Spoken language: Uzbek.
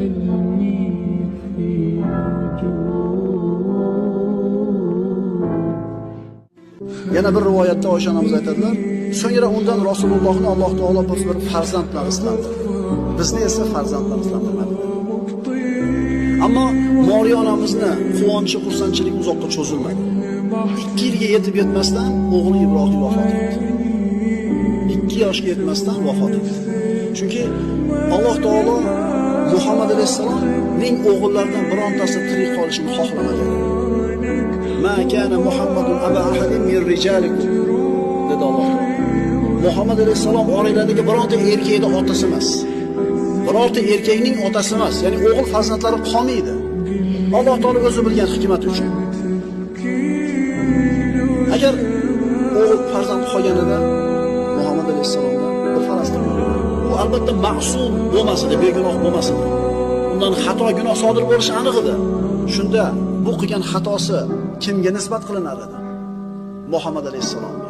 حلمي في وجود. Yana bir rivoyatda Oysha onamiz aytadilar, so'ngra undan Rasulullohni Alloh taolo bir farzand bilan rizqlantirdi. Bizni esa farzand bilan rizqlantirmadi. Ammo Moriya onamizni quvonchi, xursandchilik uzoqqa cho'zilmadi. 2 yilga yetib yetmasdan o'g'li Ibrohim vafot etdi. 2 yoshga yetmasdan vafot etdi. Chunki Alloh taolo Muhammad alayhissalomning o'g'illaridan birontasi tirik qolishini xohlamagan. Ma kana Muhammadun aba ahadin min rijalikum, dedi Alloh taolo. Muhammad alayhissalom oranglardagi bironta erkakning otasi emas. Birorta erkakning otasi emas, ya'ni o'g'il farzandlari qolmaydi. Alloh taolo o'zi bilgan hikmat uchun. Agar o'g'il farzand qolganida Muhammad alayhissalomdan bir faraz qilib, u albatta ma'sum bo'lmas edi, begunoh bo'lmas edi. Undan xato, gunoh sodir bo'lishi aniq edi. Shunda bu qilgan xatosi kimga nisbat qilinar edi? Muhammad alayhissalomga.